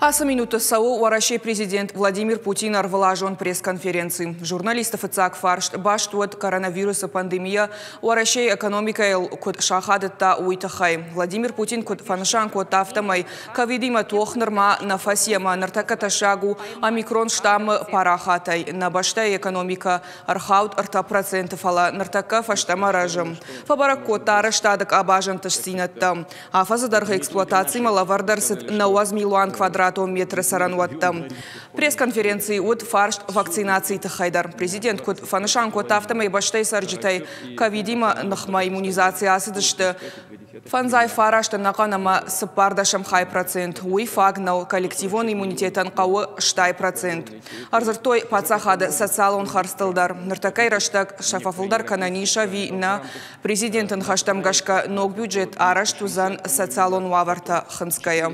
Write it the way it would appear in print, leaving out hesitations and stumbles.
Ацы минуты цӕуы Уӕрӕсейы президент Владимир Путин ӕрвылазон пресс-конференци. Журналисты фыццаг фарст баст уыд коронавирусы пандемийӕ Уӕрӕсейы экономикӕйыл куыд сахадыдта, уый тыххӕй. Владимир Путин куыд фӕнысан кодта, афтӕмӕй ковидимӕ тох нырма нӕ фӕци ӕмӕ ныртӕккӕ тӕссаг у омикрон штаммы парахатӕй. Нӕ бӕстӕйы экономикӕ ӕрхауд 3%, фӕлӕ ныртӕккӕ фӕстӕмӕ рӕзы. Фӕбӕрӕг кодта арӕзтады къабазы ӕнтыстдзинӕдтӕ. Афӕдзы дӕргъы эксплуатацимӕ лӕвӕрд ӕрцыд 90 милуан квадратон метры цӕрӕнуӕттӕ. Пресс-конференцийы уыд фарст вакцинацийы тыххӕй дӕр. Президент куыд фӕнысан кодта, афтӕмӕй бӕстӕйы цӕрджытӕй ковидимӕ ныхмӕ иммунизаци ацыдысты 59 ӕнӕхъӕн ӕмӕ 14 хай процент. Уый фаг нӕу, коллективон иммунитетӕн хъӕуы 60%. Ӕрдзырдтой паддзахады социалон хӕрдзтыл дӕр. Ныртӕккӕйы рӕстӕг сӕ фӕфылдӕр кӕнӕн ис ӕви нӕ, Президенты ныхӕстӕм гӕсгӕ, ног бюджет арӕзт уыдзӕн социалон уавӕртӕ хынцгӕйӕ.